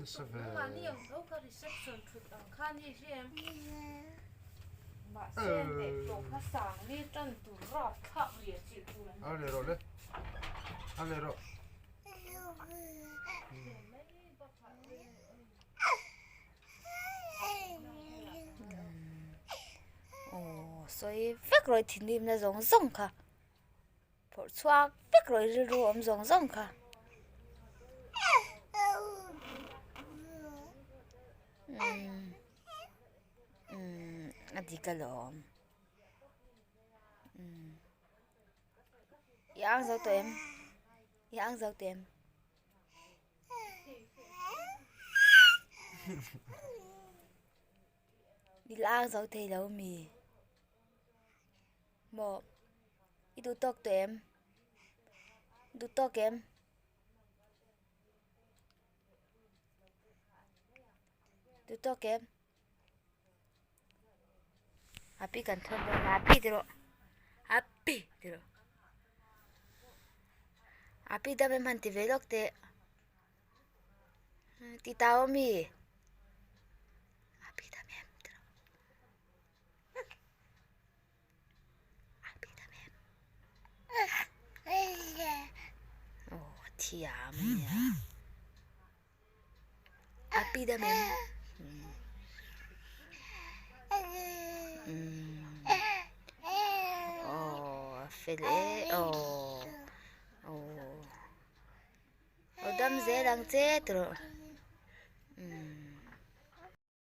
Nasa ve. A le rawh le. A le rawh. Aw sawi vek rawih thinrimna zawng zawng kha. Phawrh chhuak vek rawih rilru awm zawng zawng kha. Umm umm a dik alawm. Umm i ang zo tawh em? I ang zo tawh em? I la ang zo thei lo mi? Maw i duh tawk tawh em? Duh tawk em? Duh tawk em? Happy kan thawn dawn a happy ti rawh happy ti rawh happy dam em han ti ve lawk teh ti tau ami happy dam em ti rawh happy dam em aw thiam ania. Happy dam em aw a fel e aw aw aw dam zel ang che tawh.